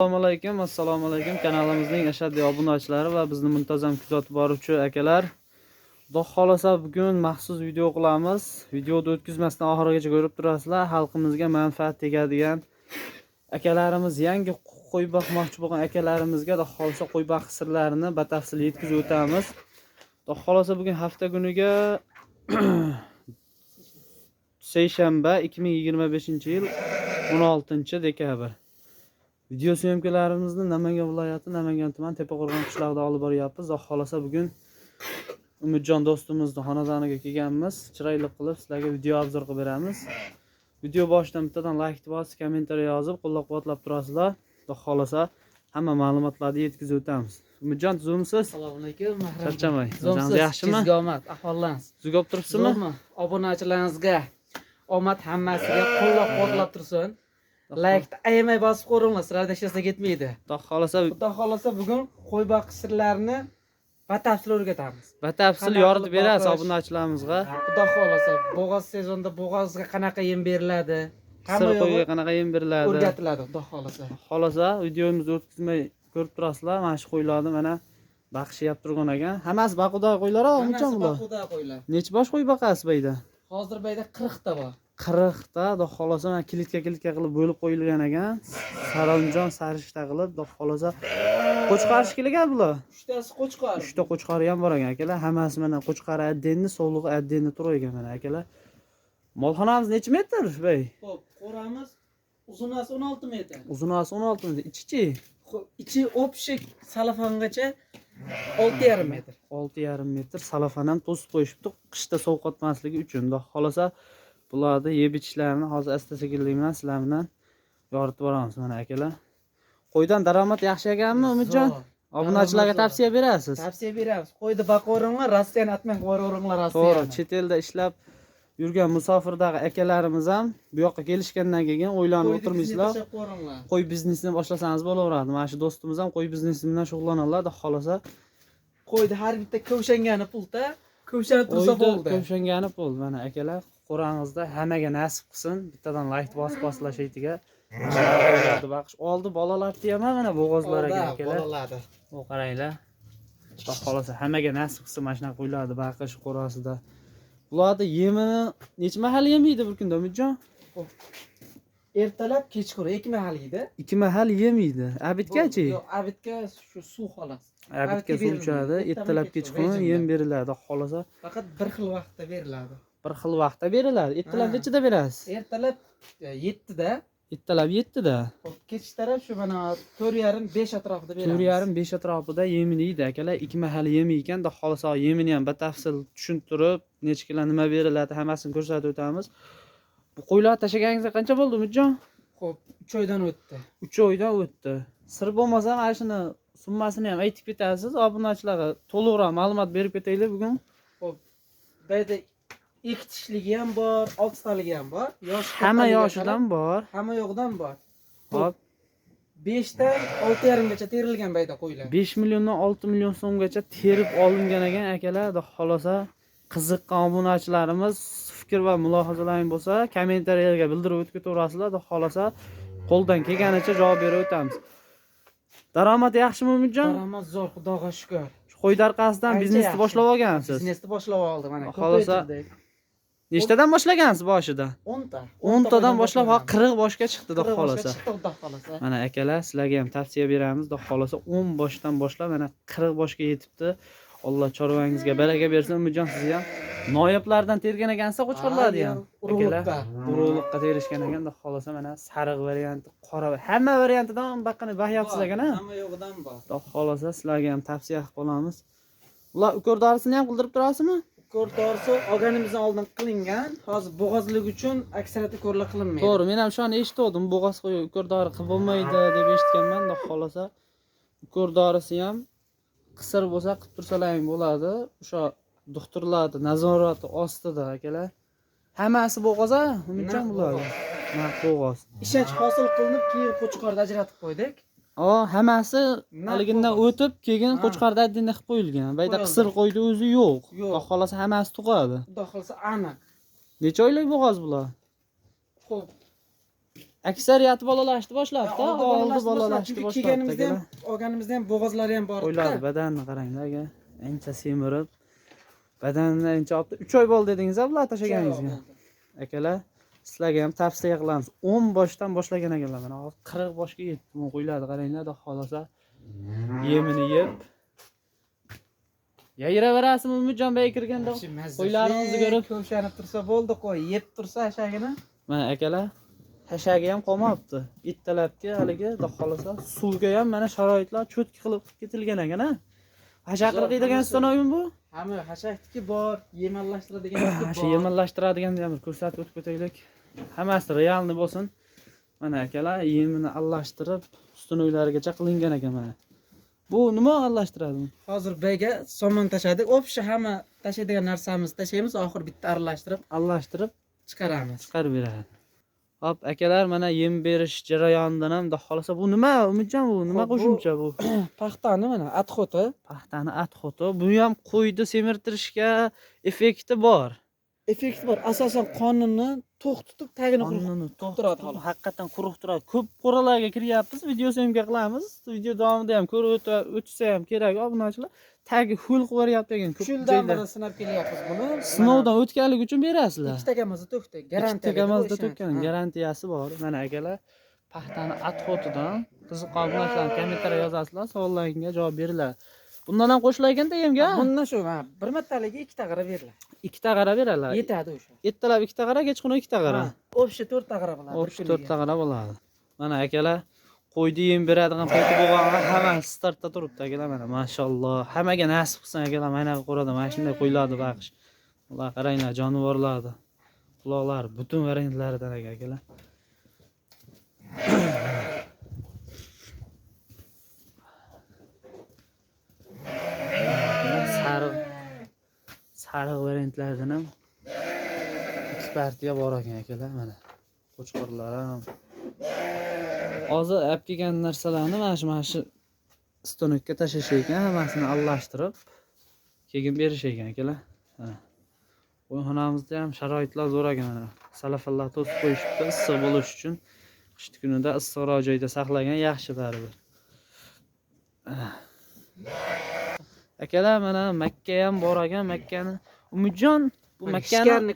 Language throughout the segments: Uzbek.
Assalomu alaykum, assalomu alaykum kanalimizning ashaddiy obunachilari va bizni muntazam kuzatib boruvchi akalar. Xudo xolasa bugun maxsus video qilamiz. Videoni o'tkazmasdan oxirigacha ko'rib turasizlar. Xalqimizga manfaat tegadigan akalarimiz, yangi qo'y boqmoqchi bo'lgan akalarimizga Xudo xolasa qo'y boqish sirlarini batafsil yetkazib o'tamiz. Xudo xolasa bugun hafta kuniga seshanba, 2025-yil 16 dekabr. Video съёмка larimizni Namangan viloyati, Namangan tuman, Tepaqo'rg'on qishlog'ida olib boryapmiz. Xudo xolasa bugun Umidjon do'stimizni xonadoniga kelganmiz. Chiroyli qilib sizlarga video обзор qilib beramiz. Video boshidan bittadan layk bosib, kommentariy yozib, qo'llab-quvvatlab turasizlar. Xudo xolasa hamma ma'lumotlarni yetkazib o'tamiz. Umidjon, tuzukmisiz? Assalomu alaykum. Mahram. Charchamang. Tuzukmisiz? Joningiz yaxshimi? Sizga omad, ahvollaringiz? Tuzuk turibsizmi? Zo'rmi? Obunachilaringizga omad, hammasiga qo'llab-quvvatlab tursin. Laykni ayamay bosib qo'yinglar, sizlarda hech narsa ketmaydi. Xudo xolasa Xudo xolasa bugun qo'y boqish sirlarini batafsil o'rgatamiz. Batafsil Qanaqa yoritib qilib berasiz boqish? obunachilarimizga. Xudo xolasa bo'g'oz sezonda bo'g'ozga qanaqa yem beriladi, Qisir hamma qo'yga yo'g'i qanaqa yem beriladi? o'rgatiladi, Xudo xolasa. Xolasa videomizni o'tkazmay ko'rib turasizlar. Mana shu qo'ylarni mana baqishyapti turgan ekan. Hammasi baquda qo'ylar, Umidjon Hammasi bular. baquda qo'ylar. Necha bosh qo'y boqasiz bu yerda? Hozir bu yerda 40 ta bor. 40 ta, xudo xolasa mana клетка клетка qilib bo'lib qo'yilgan ekan. Saranjom sarishta qilib, xudo xolasa qo'chqor shekilli bular. Uchtasi qo'chqor. Uchta qo'chqori ham bor ekan akalar. Hammasi mana qo'chqori отдельный, sovlig'i отдельный turar ekan mana akalar. Molxonamiz necha metr, bey? Xo'p, qo'ramiz uzunasi 16 metr. Uzunasi 16 metr. Ichichi? Xo'p, ichi общий salafangacha 6,5 metr. 6,5 metr salafan ham to'sib qo'yishibdi qishda sovqotmasligi uchun. Xudo xolasa bularni yeb ichishlarini hozir asta sekinlik bilan sizlar bilan yoritib boramiz mana akalar. Qo'ydan daromad yaxshi ekanmi, Umidjon? Zo'r. Obunachilarga Daromad zo'r. tavsiya berasiz. Tavsiya beramiz. Qo'yni boqaveringlar, Rossiyani atmang, boraveringlar To'g'ri, Rossiyani. Chet elda ishlab yurgan musofirdagi akalarimiz ham bu yoqqa kelishgandan keyin o'ylanib Qo'yni o'tirmaysizlar. biznesga qo'yinglar. Qo'y biznesini boshlasangiz bo'laveradi. Mana shu do'stimiz ham qo'y biznesi bilan shug'ullanadilar, xudo xolasa. Qo'yni har bitta kovshangani pulta, kovshanib tursa Qo'yni bo'ldi. Ko'pshangani pul. Mana akalar, qo'rang'izda hammaga nasib qilsin. Bittadan layk bosib boslar sheytiga. Baqish oldi bolalar ham mana bo'g'ozlar ekan Oldi, akalar. bolalarni. O qaranglar. Xudo xolasa hammaga nasib qilsin mana shunaqa qo'ylarni baqish qo'rasida. Bularni yemini necha mahal yemaydi bir kunda, Umidjon? Ertalab, kechqurun ikki mahal yeydi. Ikki mahal yemaydi. Обед gachi? Yo'q, обед ga shu suv xolos. Обед ga Обед ga suv berilmaydi. ichadi, Ertalab, ertalab, kechqurun kechqurun yem beriladi, xolasa. Faqat bir xil vaqtda beriladi. Bir xil vaqtda beriladi. Ertalab Ha. nechida berasiz? Ertalab 7da, Ertalab 7da. hop, kech taraf shu mana 4:30, 5 atrofida beramiz. 4:30, 5 atrofida yemini yeydi akalar. Ikki mahal yemi ekan, xudo xolasa yemini ham batafsil tushuntirib, necha kilo nima beriladi, hammasini ko'rsatib o'tamiz. Bu qo'ylarni tashlaganingizga qancha bo'ldi, Umidjon? Xo'p, 3 oydan o'tdi. 3 oydan o'tdi. Sir bo'lmasa mana shuni summasini ham aytib ketasiz, obunachilarga to'liqroq ma'lumot berib ketaylik bugun. Xo'p, bu yerda ikki tishligi ham bor, oltitaligi ham bor. Yoshi Hamma kattaligiga yoshidan bor. qarab, hamma yo'qdan bor. Hop, 5dan 6,5gacha terilgan bu yerda qo'ylar. 5 milliondan 6 million so'mgacha terib olingan ekan akalar. Xudo xolasa qiziqqan obunachilarimiz fikr va mulohazalaring bo'lsa, kommentariyaga bildirib o'tib ketaverasizlar. Xudo xolasa qo'ldan kelganicha javob berib o'tamiz. Daromad yaxshimi, Umidjon? Daromad zo'r, Xudoga shukr. Shu qo'yni orqasidan Ancha biznesni yaxshi. boshlab olgansiz. Biznesni boshlab oldim mana. Xudo xohlasa Ko'paytirdik. Nechtadan boshlagansiz boshida? 10 ta. 10 tadan boshlab ha 40 boshga chiqdi, xudo 40 boshga xolasa. chiqdi, Xudo xolasa. Mana akalar, sizlarga ham tavsiya beramiz. Xudo xolasa 10 boshdan boshlab mana 40 boshga yetibdi. Alloh chorvangizga baraka bersin. Umidjon, sizni ham noyoblardan tergan ekansiz qo'chqorlarni ham. Akalar, Urug'liqqa. urug'liqqa terishgan ekan. Xudo xolasa mana sariq varianti, qora, hamma variantidan baqini baqyapsiz ekan, ha? Hamma yo'g'idan bor. Xudo xolasa sizlarga ham tavsiya qilib qolamiz. Ular ukol dorisini ham qildirib turasizmi? Ukol dorisi olganimizdan oldin qilingan. Hozir bo'g'ozlik uchun aksariyat ukollar qilinmaydi. To'g'ri, men ham shuni eshitgandim. Bo'g'oz qo'y ukol dori qilib bo'lmaydi deb eshitganman. Xudo xolasa ukol dorisi ham qisir bo'lsa qilib tursalaring bo'ladi. O'sha doktorlarning nazorati ostida akalar. Hammasi bo'g'oz a, Umidjon Naq bular. bo'g'oz. Naq bo'g'oz. Ishonch hosil qilinib, keyin qo'chqorda ajratib qo'ydik. O, hammasi Naq haligindan bo'g'oz. o'tib, keyin Ha. qo'chqorda отдельно qilib qo'yilgan. Bu yerda Qo'yildi. qisir qo'ydi o'zi yo'q. Yo'q. Xudo xolasa hammasi tug'adi. Xudo xolasa aniq. Necha oylik bo'g'oz bular? Xo'p, Aksariyati bolalashni boshlabdi, oldi bolalashni boshlabdi. Kelganimizda ham, olganimizda ham bo'g'ozlari ham bor. Qo'ylar badanini qaranglar aka. Ancha semirib, badanini ancha olibdi. 3 oy bo'ldi dedingiz-a bular tashlaganingizga? Akalar, sizlarga ham tavsiya qilamiz. 10 boshdan boshlagan ekanlar. Mana hozir 40 boshga yetdi. Bu qo'ylarni qaranglar, xudo xolasa yemini yeb yayraverasizmi Umidjon bay kirganda qo'ylarimizni ko'rib ko'shanib tursa bo'ldi, qo'y yeb tursa hashagini. Mana akalar, hashagi ham qolmabdi. Ertalabki haligi xudo xolasa suvga ham mana sharoitlar cho'tki qilib ketilgan ekan, ha? Hashak qirqiydigan stanogim bu? Hamma hashakniki bor, yemallashtiradigan bor. Shu yemallashtiradigan ham ko'rsatib o'tib ketaylik. Hammasi realni bo'lsin. Mana akalar, yemini aralashtirib, ustun uylarigacha qilingan ekan mana. Bu nima aralashtiradi? Hozir bayga somon tashladik. Общий hamma tashlaydigan narsamizni tashlaymiz, oxir bitta aralashtirib chiqaramiz. Chiqarib beradi. Hop, akalar, mana yem berish jarayonidan ham xudo xolasa bu nima Umidjon, bu nima qo'shimcha bu? Paxtani mana atxoti. Paxtani atxoti. Bu ham qo'yni semirtirishga effekti bor. Effekti bor. Asosan qonini to'q tutib, tagini quruq turadi. Haqiqatan quruq turadi. Ko'p qo'ralarga kiryapmiz, video syomka qilamiz. Video davomida ham ko'rib o'tsa ham kerak obunachilar. Tagi ho'l qilib yuboryapti ekan. Ko'p joyda beri sinab kelyapmiz buni. Sinovdan o'tganligi uchun berasizlar. Ikkita kamazda to'kdi. Garantiya. Ikkita kamazda to'kkan, garantiyasi bor. Mana akalar, paxtani atxotidan qiziqqan obunachilar kommentariya yozasizlar, savollaringizga javob beriladi. Bundan ham qo'shilaganda yemga? Bundan shu, ha, bir martaligi ikkita g'ara beriladi. Ikkita g'ara beriladi. Yetadi o'sha. Ertalab ikkita g'ara, kechqurun ikkita g'ara. Общий 4 ta g'ara bo'ladi. Общий 4 ta g'ara bo'ladi. Mana akalar, qo'yni yem beradigan payti bo'lganda hammasi startda turibdi akalar mana mashalloh. Hammaga nasib qilsin akalar, mana qo'rada mana shunday qo'ylarni baqish. Ular qaranglar, jonivorlarni. Quloqlari butun variantlaridan akalar. Sariq variantlardan ham ikki partiya bor ekan akalar mana. Qo'chqorlar ham. Hozir olib kelgan narsalarni mana shu stanokka tashlash ekan, hammasini aralashtirib keyin berish ekan akalar. Mana. Qo'yxonamizda ham sharoitlar zo'r ekan mana. Salafallar to'sib qo'yishibdi, issiq bo'lish uchun. Qish kunida issiqroq joyda saqlagan yaxshi baribir. Akalar mana Makka ham bor ekan, Makkani Umidjon bu Makkani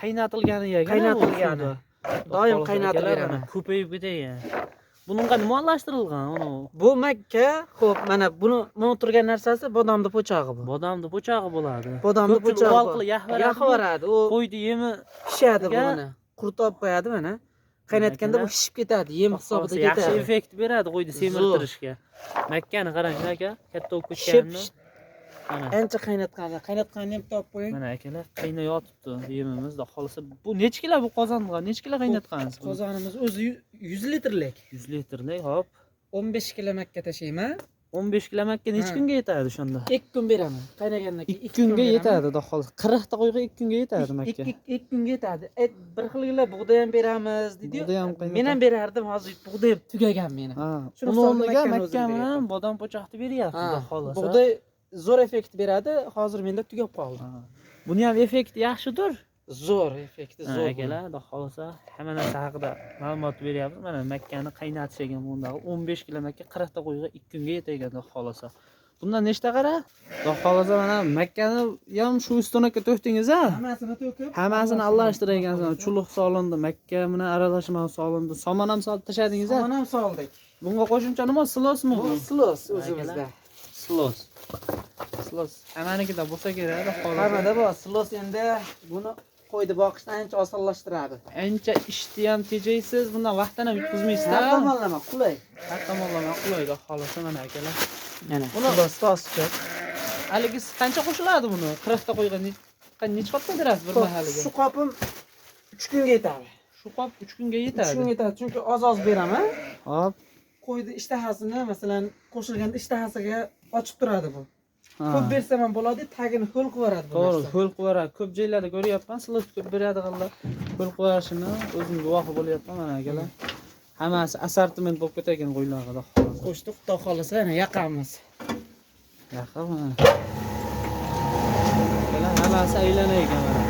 qaynatilgani yegan, qaynatilgani. Doim qaynatib beraman. Ko'payib ketgan. Buningga nima aralashtirilgan uni? Bu Makka, xo'p, mana buni turgan narsasi bodomni po'chog'i bu. Bodomni po'chog'i bo'ladi. Bodomni po'chog'i. Yaqib u qo'yni yemi pishadi bu mana. Qurtob qo'yadi mana. Qaynatganda bu shishib ketadi, yem hisobida ketadi. Yaxshi effekt beradi qo'yni semirtirishga. Makkani qarang aka, katta bo'lib ketganini. Mana ancha qaynatganda, qaynatganini ham topib qo'ying. Mana akalar, qaynayotibdi yemimiz. Xudo xolasa bu necha kilo bu qozonga necha kilo qaynatgansiz? Qozonimiz o'zi 100 litrlik. 100 litrlik, hop. 15 kilo makka tashlayman. 15 kilo makka necha kunga yetadi o'shanda? 2 kun beraman. Qaynagandan keyin 2 kunga yetadi, xudo xolasa. 40 ta qo'yga 2 kunga yetadi makka. 2 kunga yetadi. Bir xilgilar bug'doy ham beramiz deydi. Men ham berardim, hozir bug'doy ham tugagan meni. Shuni o'rniga makka bilan bodom po'choqni beryapti, xudo xolasa. Bug'doy zo'r effekt beradi, hozir menda tugab qoldi. Buni ham effekti yaxshidir. Zo'r effekti, zo'r. Akalar, xudo xolasa hamma narsa haqida ma'lumot beryapmiz. Mana makkani qaynatish ekan bundagi 15 kilo makka 40 ta qo'yga 2 kunga yetadi, xudo xolasa. Bundan nechta qara? Xudo xolasa mana makkani ham shu ustunakka to'kdingiz-a? Hammasini to'kib, hammasini aralashtirgan ekansiz. Chuluq solindi, makka bilan aralashma solindi, somon ham solib tashladingiz-a? Somon ham soldik. Bunga qo'shimcha nima, silosmi bu? Silos o'zimizda. Silos. Silos hammanikida bo'lsa kerak, xudo xolasa. Hammada bor. Silos endi buni qo'yni boqishni ancha osonlashtiradi. Ancha ishni ham tejaysiz, bundan vaqtini ham yutqizmaysiz. Har tomonlama qulay. Har tomonlama qulay, xudo xolasa mana akalar. Mana buni toschi. Haligi qancha qo'shiladi buni? 40 ta qo'yga necha qopdan berasiz bir mahaliga? Shu qopim 3 kunga yetadi. Shu qop 3 kunga yetadi. 3 kunga yetadi, chunki oz-oz beraman. Hop. Qo'yni ishtahasini, masalan, qo'shilganda ishtahasiga ochib turadi bu. Ko'p bersam ham bo'ladi, tagini ho'l qilib yuboradi bu narsa. To'g'ri, ho'l qilib yuboradi. Ko'p joylarda ko'ryapman, silos ko'p beradiganlar ho'l qilib yuborishini o'zim guvohi bo'lyapman mana akalar. Hammasi assortiment bo'lib ketgan qo'ylarga xudo xolasa. Qo'shdik, xudo xolasa yana yaqamiz. Yaqib mana. Akalar, hammasi aylanar ekan mana.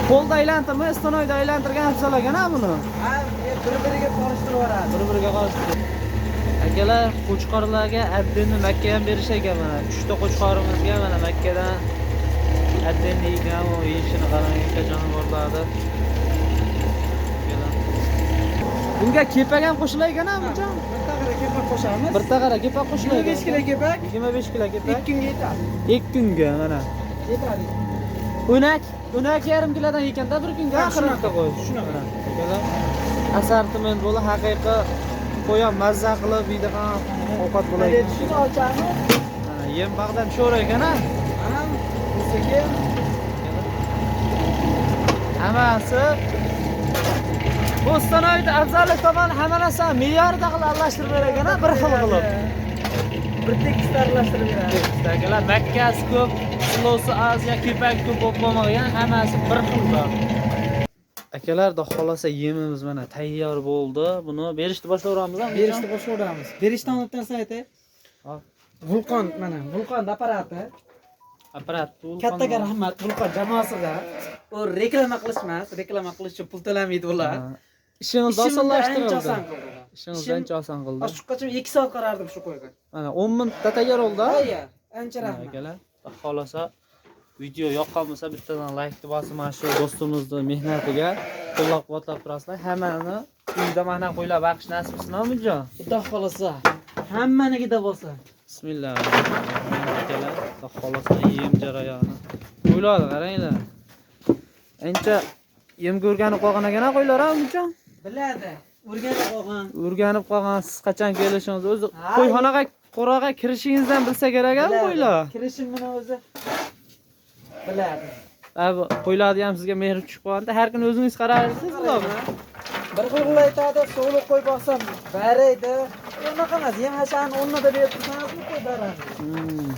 Qo'lda aylantirmay, stanoyda aylantirgan afzal ekan ha buni. Ha, bir-biriga qorishtirib yuboradi. Bir-biriga qorishtirib. Akalar, qo'chqorlarga addinni Makka ham berish ekan mana. 3 ta qo'chqorimizga mana Makkadan addinni yegan u yeyishini qarang aka jonivorlarni. Bunga kepak ham qo'shilar ekan ha buncha? Bir taqara kepak qo'shamiz. Bir taqara kepak qo'shilar ekan. 25 kilo kepak. 25 kilo kepak. 2 kunga yetadi. 2 kunga mana. Yetadi. 12,5 kilodan yekanda bir kunga Ha, shunaqa qo'y. Shunaqa. Akalar, assortiment bo'lib haqiqiy qo'y ham mazza qilib yeydigan ovqat Mana bo'ladi. shuni ochamiz. Mana yem bag'dan sho'r ekan ha. Ha, sekin. Hammasi Bo'stonoyda afzallik tomoni hamma narsa me'yorida qilib aralashtirib berar ekan ha, bir xil qilib. Bir tekis aralashtirib beradi. Akalar, makkasi ko'p, silosi oz ya kepak ko'p bo'lib qolmagan, hammasi bir xil bor. Akalar, xudo xolasa yemimiz mana tayyor bo'ldi. Buni berishni boshlayveramiz. Berishni boshlayveramiz. Berishdan oldin narsa aytay. Hop. Vulqon mana, vulqon apparati. Apparat vulqon. Kattaga rahmat vulqon jamoasiga. U reklama qilish emas, reklama qilish uchun pul to'lamaydi ular. Ishimizni Ishimni ancha osonlashtirildi. oson qildi. Ishimizni ancha oson qildi. Shu qachon 2 soat qarardim shu qo'yga. Mana 10 minutda tayyor bo'ldi. Tayyor. Ancha rahmat. Akalar, xudo xolasa video yoqqan bo'lsa bittadan like bosib mana shu do'stimizni mehnatiga qo'llab-quvvatlab turasizlar. Hammani uyda mana qo'ylar baqish nasib qilsin, Umidjon. Xudo xolasa hammanikida bo'lsin. Bismillah. Akalar, xudo xolasa yem jarayoni. Qo'ylarni qaranglar. Ancha yem ko'rganib qolgan ekan qo'ylar ha, Umidjon. Biladi. O'rganib qolgan. O'rganib qolgan, siz qachon kelishingiz o'zi qo'yxonaga, qo'raga kirishingizdan bilsa kerak a qo'ylar. Kirishim bilan o'zi biladi. Abi qo'ylarni ham sizga mehr tushib qolganda har kuni o'zingiz qaraysiz bularni. Bir xil aytadi, sog'liq qo'y boqsam baraydi. Unaqa emas, yem hashani o'rnida berib tursangiz qo'y baradi.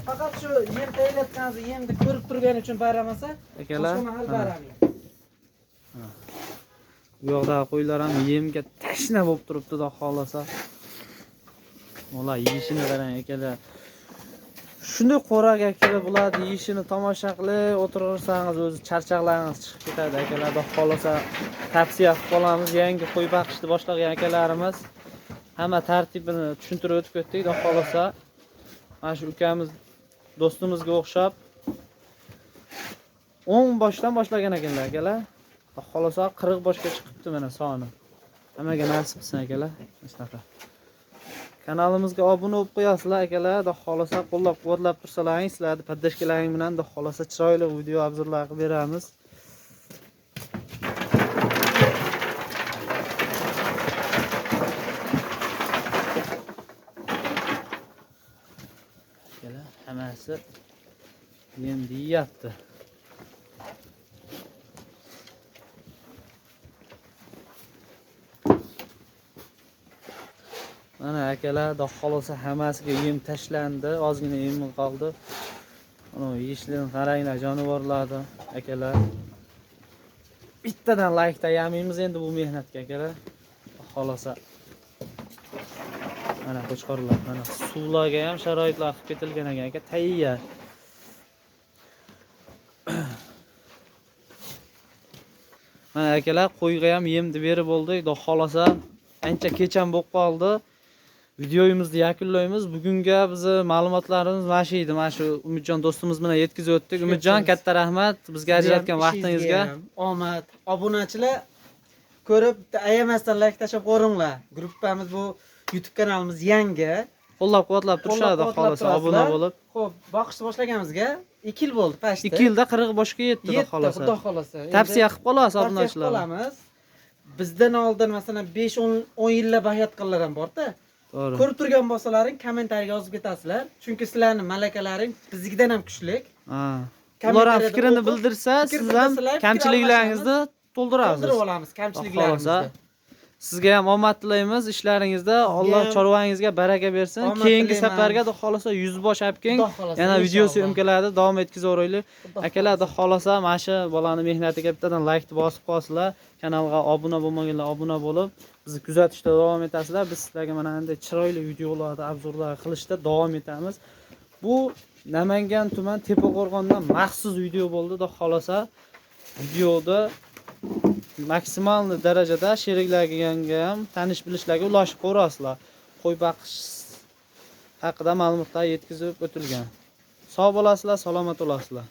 Faqat shu yem tayyorlatganingizni yemni ko'rib turgani uchun baramasa, Akalar, boshqa mahal baramaydi. Bu yoqdagi qo'ylar ham yemga tashna bo'lib turibdi, xudo xolasa. Ular yeyishini qarang akalar. Shunday qo'raga kirib ularni yeyishini tomosha qilib o'tiraversangiz o'zi charchaqlaringiz chiqib ketadi akalar. Xudo xolasa tavsiya qilib qolamiz. Yangi qo'y boqishni boshlagan akalarimiz hamma tartibini tushuntirib o'tib ketdik. Xudo xolasa mana shu ukamiz do'stimizga o'xshab 10 boshdan boshlagan ekanlar akalar. Xudo xolasa 40 boshga chiqibdi mana soni. Hammaga nasib qilsin akalar. Shunaqa. Kanalimizga obuna bo'lib qo'yasizlar akalar. Xudo xolasa qo'llab-quvvatlab tursalaring, sizlarni poddeshkalaring bilan xudo xolasa chiroyli video obzorlar qilib beramiz. Akalar, hammasi yem deyapti. Mana akalar, xudo xolasa hammasiga yem tashlandi, ozgina yem qoldi. Mana yeyishlarini qaranglar jonivorlarni akalar. Bittadan like tayamaymiz endi bu mehnatga akalar. Xudo xolasa. Mana qo'chqorlar, mana suvlarga ham sharoitlar qilib ketilgan ekan aka, tayyor. Mana akalar, qo'yga ham yemni berib bo'ldik. Xudo xolasa ancha kecham bo'lib qoldi. Videomizni yakunlaymiz. Bugunga bizni ma'lumotlarimiz mana shu edi. Mana shu Umidjon do'stimiz bilan yetkazib o'tdik. Umidjon, katta rahmat bizga ajratgan vaqtingizga. Omad. Obunachilar ko'rib ayamasdan like tashlab qo'yinglar. Gruppamiz bu YouTube kanalimiz yangi. Qo'llab-quvvatlab turishadi, Qo'llab-quvvatlab xolasa obuna turasizlar. bo'lib. Xo'p, boqishni boshlaganimizga 2 yil bo'ldi, pashta. 2 yilda 40 boshga yetdi, Yetdi, xolasa. Xudo xolasa. Endi Tavsiya qilib qolasiz tavsiya qilib obunachilarga. qolamiz. Bizdan oldin masalan 5-10 yillab baxyatqanlar ham bor-da. To'g'ri. Ko'rib turgan bo'lsalaring kommentariyaga yozib ketasizlar. Chunki sizlarning malakalaring biznikidan ham kuchli. Ha. Ular ham Kommentariyada fikrini o'qib, bildirsa, fikr siz ham bildirsalar, fikr kamchiliklaringizni to'ldirasiz. To'ldirib olamiz kamchiliklarimizni. Sizga ham omad tilaymiz ishlaringizda. Alloh ham chorvangizga baraka bersin. omad Keyingi tilayman. safarga xudo xolasa 100 bosh olib keling. Xudo xolasa, Yana video inshaalloh. syomkalarni davom etkazaveraylik. Xudo Akalar, xudo xolasa mana shu bolani mehnatiga bittadan like bosib qo'yasizlar. Kanalga obuna bo'lmaganlar obuna bo'lib, bizni kuzatishda davom etasizlar. Biz sizlarga mana bunday chiroyli videolarni, obzorlar qilishda davom etamiz. Bu Namangan tuman Tepaqo'rg'ondan maxsus video bo'ldi, xudo xolasa. Videoda maksimal darajada sheriklarga ham, tanish bilishlarga ulashib ko'rasizlar. Qo'y baqish haqida ma'lumotlar yetkazib o'tilgan. Sog' bo'lasizlar, salomat bo'lasizlar.